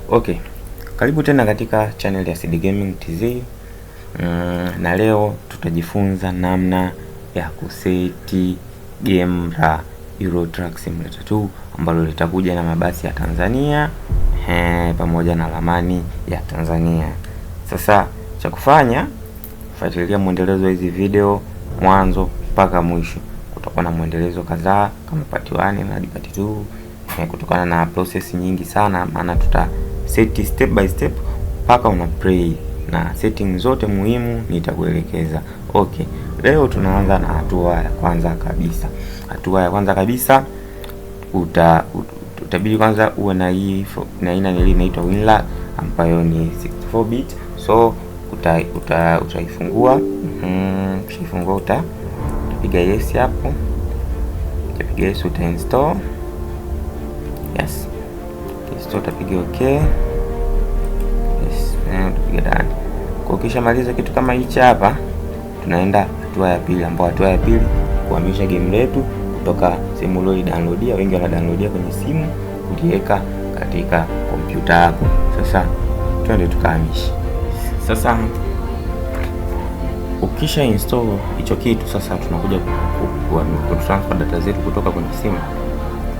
Okay, karibu tena katika channel ya CD Gaming TZ. Na leo tutajifunza namna ya kuseti game la Euro Truck Simulator 2 ambalo litakuja na mabasi ya Tanzania pamoja na ramani ya Tanzania. Sasa cha kufanya, fuatilia mwendelezo wa hizi video mwanzo mpaka mwisho. Kutakuwa na mwendelezo kadhaa kama part 1 hadi part 2, kutokana na process nyingi sana, maana tuta set step by step mpaka una play na setting zote muhimu nitakuelekeza. Okay, leo tunaanza na hatua ya kwanza kabisa. Hatua ya kwanza kabisa utabidi kwanza uwe na hii na hii nani inaitwa WinRAR ambayo ni 64 bit, so utaifungua. Ukishaifungua utapiga yes hapo, utapiga yes, uta install. Yes, install, utapiga okay. Yes, utapiga done. Kwa ukishamaliza kitu kama hichi hapa, tunaenda hatua ya pili, ambapo hatua ya pili kuhamisha game letu kutoka sehemu ulioidownloadia, wengi wanadownloadia kwenye simu, kuliweka katika kompyuta yako. Sasa twende tukahamishe. Sasa ukisha install hicho kitu, sasa tunakuja ku transfer data zetu kutoka kwenye simu.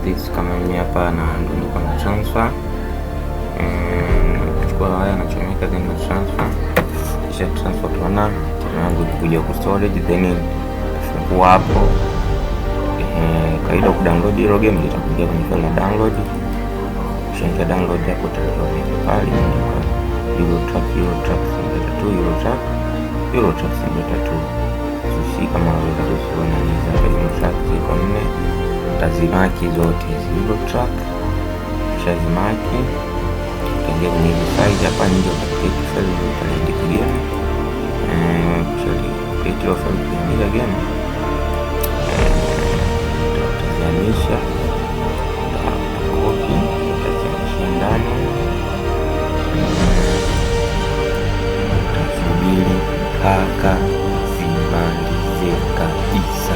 This kama mimi hapa na ndo niko na transfer, chukua waya nachomeka, then na transfer, kisha transfer, utaona channel yangu ikikuja huku storage, then fungua hapo. Kawaida kudownload hilo game litakuja kwenye file la download. Ukishaingia download hapo utaliona hilo pale imeandikwa Euro Truck, Euro Truck Simulator 2, Euro Truck, Euro Truck Simulator 2. Sisi kama unaweza kuziona hizi hapa Euro Truck ziko nne, utazimaki zote hizi Euro Truck. Ukishazimaki utaingia kwenye hizi file hapa nje, uta create file, utaliandika game. Kisha create hiyo file, ukiandika game utazihamisha, utakopi, utazihamishia ndani, utasubiri mpaka zimalize kabisa.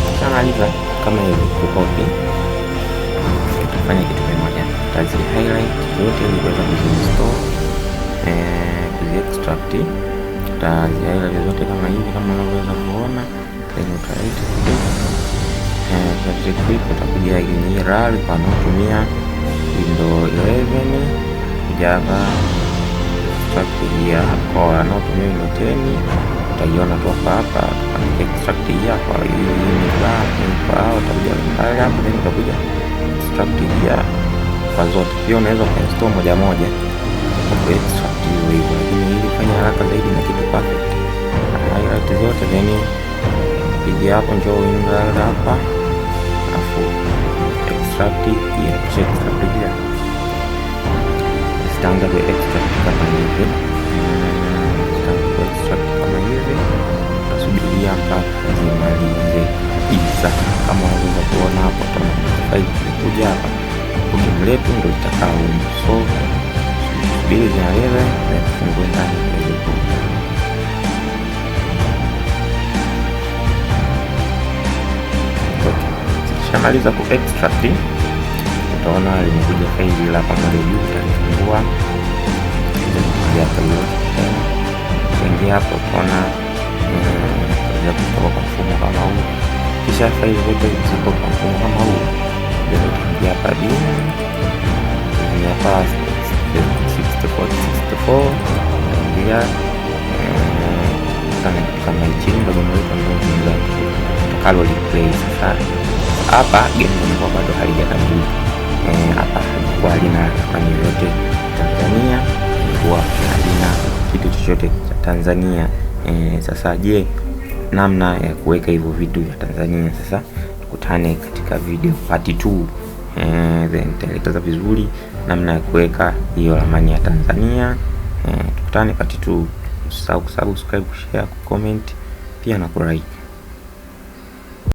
Ukishamaliza kama hivi kukopi, utafanya kitu kimoja, utazi highlight zote ili kuweza kuziinstall, kuzi extract. Utazi highlight zote kama hivi, kama unavyoweza kuona, then uta right click. Right click, utakuja kwenye RAR kwa wanaotumia Windows 11, kuja hapa extract here. Kwa wanaotumia Windows 10 utaiona tu hapa hapa, extract here kwa hiyo ni kwa utakuja pale hapo, then utakuja extract here kwa zote. Pia unaweza kuinstall moja moja kwa ku extract hivyo hivyo, lakini ili kufanya haraka zaidi na kitu perfect, highlight zote, then piga hapo, njoo WinRAR hapa, afu extract here. Kisha extract here, zitaanza ku extract kama hivi, zitaanza ku extract kama hivi, utasubiria mpaka zimalize kabisa. Kama unaweza kuona hapo, utaona file kuja hapa, game letu ndio litakaa humu, so subiri zinalele na tufungue ndani tuweze ku okay. Zikishamaliza ku extract, utaona limekuja faili la pamoja juu, utalifungua kuja hapa hiyo, kuingia hapo utaona kutoka kwa mfumo kama huu. Kisha faili zote ziko kwa mfumo kama huu, then utaingia hapa bin, hapa 64 64, utaingia kama hichi ndio game letu ambayo tunaweza tutakalo replay. Sasa hapa game lilikuwa bado halijakamilika, hapa halikuwa halina ramani yoyote Tanzania, ilikuwa halina kitu chochote cha Tanzania. Sasa je, namna ya kuweka hivyo vitu vya Tanzania? Sasa tukutane katika video part 2, then nitaelekeza vizuri namna ya kuweka hiyo ramani ya Tanzania. Tukutane part 2. Usisahau kusubscribe, kushare, kucomment pia na kulike.